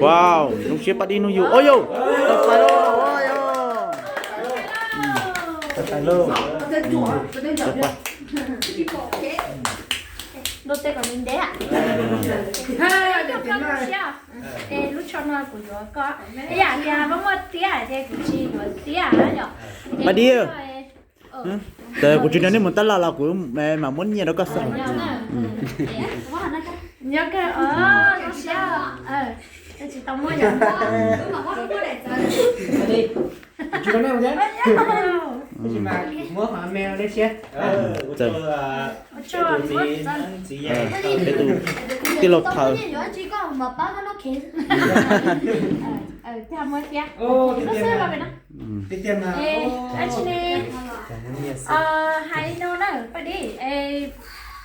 Wow, zoo siab Paj Dib hnub yug. Ua yog, tau pais lauj, ua yog. Lub teb kom ntev ntev. Koj zoo siab. Es lub tsho no kuv yuav koj. Ib yam tias muaj muaj tiab ces kuv tsis yuav tiab na yom. Paj Dib, kuv tsis nrog nej mus tab laj los kuv mam muab nyiaj rau koj xwb. Nyob kawg, zoo siab. Tsis tau muaj yom. Peb tus tij laug Thawm. Hais li no na Paj Dib,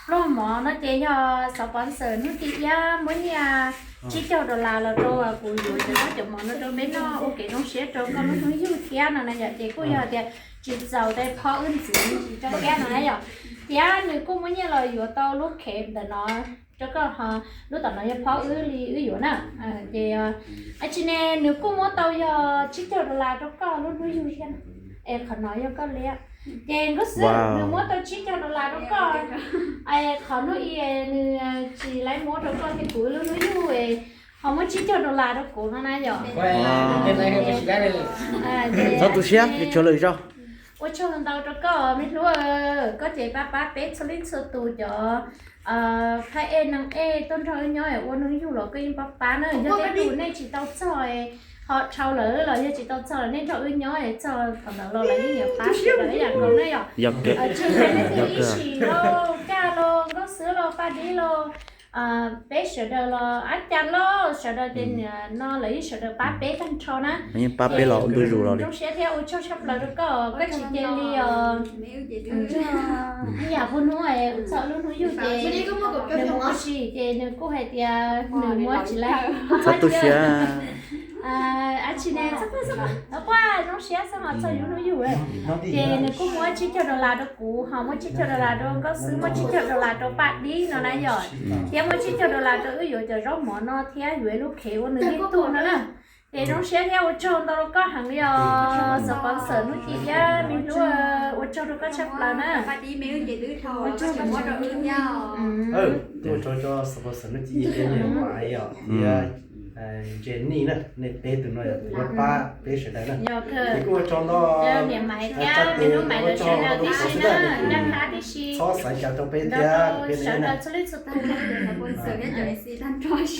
pluag mov no ces yog sponsor hnub tim iab muab nyiaj tsib caug dollar los rau kuv yuav cov zaub cov mov no rau peb noj ua kev zoo siab rau koj lub hnub yug thiab no na yom. Ces kuj yog tias tsis txaus tej phob wb ntxiv tsis tso thiab no na yom. Thiab nws kuj muab nyiaj los yuav tau lub khev ntawm no rau koj ho, lub tom no yog phob wb li wb yuav na. Ces ab tsi ne nws kuj muab tau yog tsib caug dollar rau koj lub hnub yug thiab. Es qhov no yog koj li. Ces nkauj xwb nws muab tau tsib caug dollar rau koj. Qhov hnub i nws tsis laib muab rau koj thiab kuv lub hnub yug, ho muab tsib caug dollar rau kuv no na yom. Txhob tu siab, tshuav lwm zaus. Ua tsaug ntau rau koj me hlub, koj ces pab pab peb txhua leej txhua tus cov phab ej neeg ej tuaj nrog wb nyob ua hnub yug los koj yeej pab pab na. Yog tej tus nej tsis tau txog ho dhau lawm los yog tsis tau txog lawm nej nrog wb nyob txog thaum ntawd los lawv yeej yuav pab sawv daws ib yam nkaus na yom. Tsis hais leej twg ib sim lauj, Kaj lauj, Nkauj Xwb lauj, Paj Dib lauj, peb sawv daws los Ab Cas lauj, sawv daws ces nim no lawv yeej sawv daws pab peb tag nrho na. Yeej pab peb los ntu zus los li. Zoo siab thiab ua tsaug tshaj plaws rau koj, koj tsis cia li os. Ib yam pub hnub txog lub hnub yug ces nws mus ua si ces nws kuj hais tias nws muab tsis lawm. Txhob tu siab. Ab tsi ne, quaj, zoo siab xwb ho txog yus hnub yug lawm. Ces nws kuj muab tsib caug dollar rau kuv, ho muab tsib caug dollar rau Nkauj Xwb, muab tsib caug dollar rau Paj Dib no na yom. Thiab muab tsib caug dollar rau wb yuav cov zaub mov no thiab yuav ib lub khev ua nws ib tug no na. Ces zoo siab thiab ua tsaug ntau rau koj heev li os, sponsor hnub tim iab me hlub, ua tsaug rau koj tshaj plaws na. Ua tsaug rau sponsor hnub tim iab, Jenny na, nej peb tus no yog tus pab peb sawv daws na. Ces kuj ua tsaug ntau, txhob xaiv cas rau peb thiab peb sawv daws txhua leej txhua tus.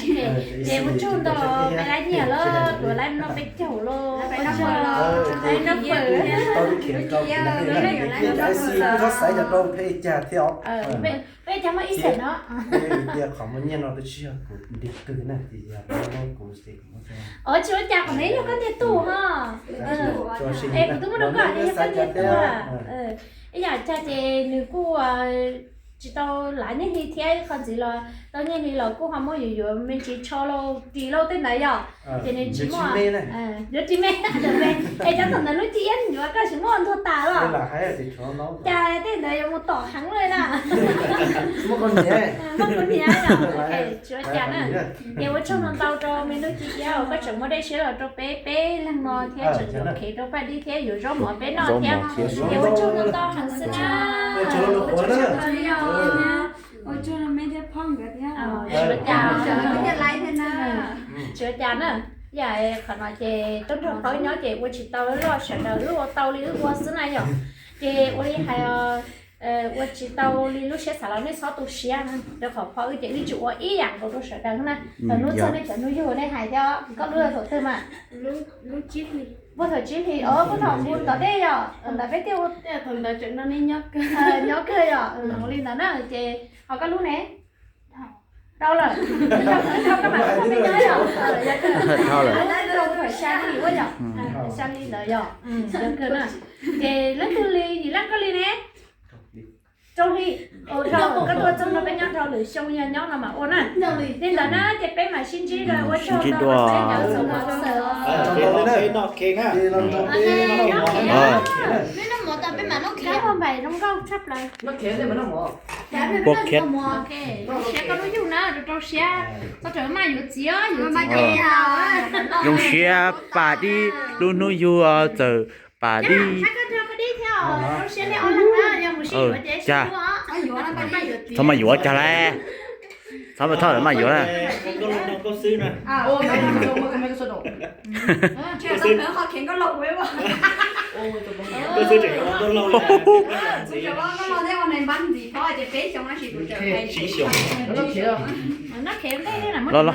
Ces ua tsaug ntau, peb lab nyiaj los kuv lab noj peb caug los, ua tsaug, lab noj pawg. Txhob xaiv cas rau peb cas thiab os. Peb cas muaj ib xeem no. Tias qhov muaj nyiaj no twb tsis yog kuv ntiag twg na, ces yog kuv, ces kuv muab. Os, tsis ua cas, qhov no yog koj ntiag tug ho. Es kuv twb muab rau koj ces yog koj ntiag tug. Ib yam cas ces nws kuj tsis tau lav nyiaj hli thiab, qhov ntxiv los tau nyiaj hli los kuj ho muab yuav yuav me ntsis tsho lauj ris lauj tej ntawd yom. Ces nws tsis muaj, yuav ris me. Es cov thaum ntawd lub cib iab yuav koj tsis muaj ntuag tas los. Cas tej ntawd yuav mus tom heev li na. Muaj kuv niam yom. Tsis ua cas na. Ces ua tsaug ntau rau me lub cib iab uas koj tseem muab dej siab los rau peb peb leeg no thiab tseem yuav khev rau Paj Dib thiab yuav zaub mov peb noj thiab. Ces ua tsaug ntau heev xwb na. Ua tsaug rau me thiab phauj nkawd thiab. Tsis ua cas na. Yam qhov no ces tuaj nrog peb nyob ces ua tsis tau loj, sawv daws wb ua tau li wb ua xwb na yom. Ces ua li hais, ua tsis tau li lub siab xav los nej txhob tu siab na, rau qhov peb wb ces wb tsuas ua ib yam nkaus rau sawv daws na. Thaum hnub txog nej cov hnub yug nej hais thiab, koj lub thaum twg mas? Puag thaum tsib hli, puag thaum nqus tom tej yom, thaum ntawd peb thiaj ua, nyob kawg yom, li ntawd na. Ces ho koj lub ne? Dhau lawm. Dhau koj mam dhau peb nyob yom. Dhau lawm. Sa hli ua yom, sa hli ntawd yom, yog kawg na. Ces leej twg li, yim leej koj li ne? Rau hli. Dhau, koj tuaj txog no peb nyob dhau lwm xyoo yog nyob no mam ua na. Li ntawd na ces peb mam sib ntsib dua, ua tsaug ntau rau peb cov sponsor. Peb noj mov tas peb mam noj khiav. Zoo nkauj tshaj plaws. Pua khiav. Zoo siab koj hnub yug na, rau rau siab, txhob rawm maj yuav txiv os, yuav txiv. Zoo siab paj dib lub hnub yug txawm paj dib. Cas, txhob maj yuav cas la, txhob maj thoj maj yuav la. Los los.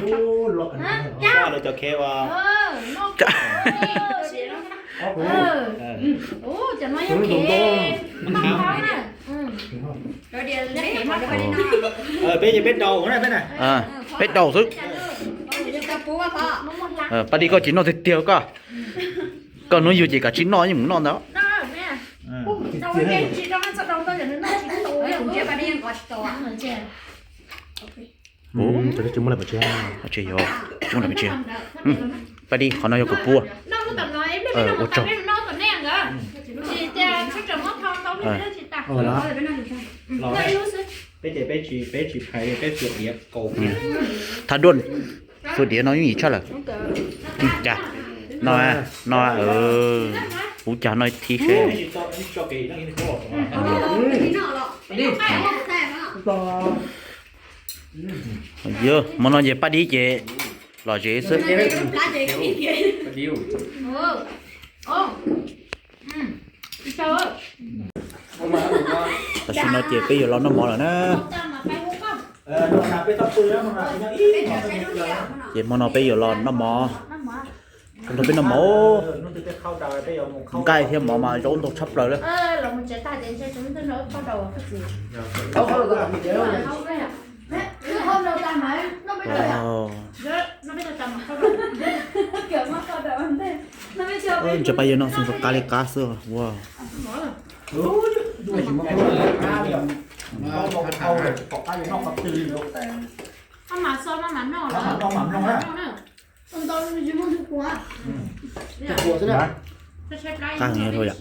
Peb ces peb daus na peb na. Peb daus xwb. Paj dib koj tsis noj tiag tiag koj. Koj hnub yug ces kav tsij noj yeej mus noj ntawd. Paj dib, qhov no yog kuv pub. Ua tsaug. Thab duaj, fwm diav no yooj yim tshaj lawm. Cas, no, no, kuv cas no thib seb. Yog hmo no ces paj dib ces lom zem xwb. Tam sim no ces peb yuav los noj mov lawm na. Ces hmo no peb yuav los noj mov. Nrog peb noj mov, nqaij thiab mov mas zaub ntau tshaj plaws li. Ntsia paj yawg no xwb qab li qab xwb ua. Qab heev li yam.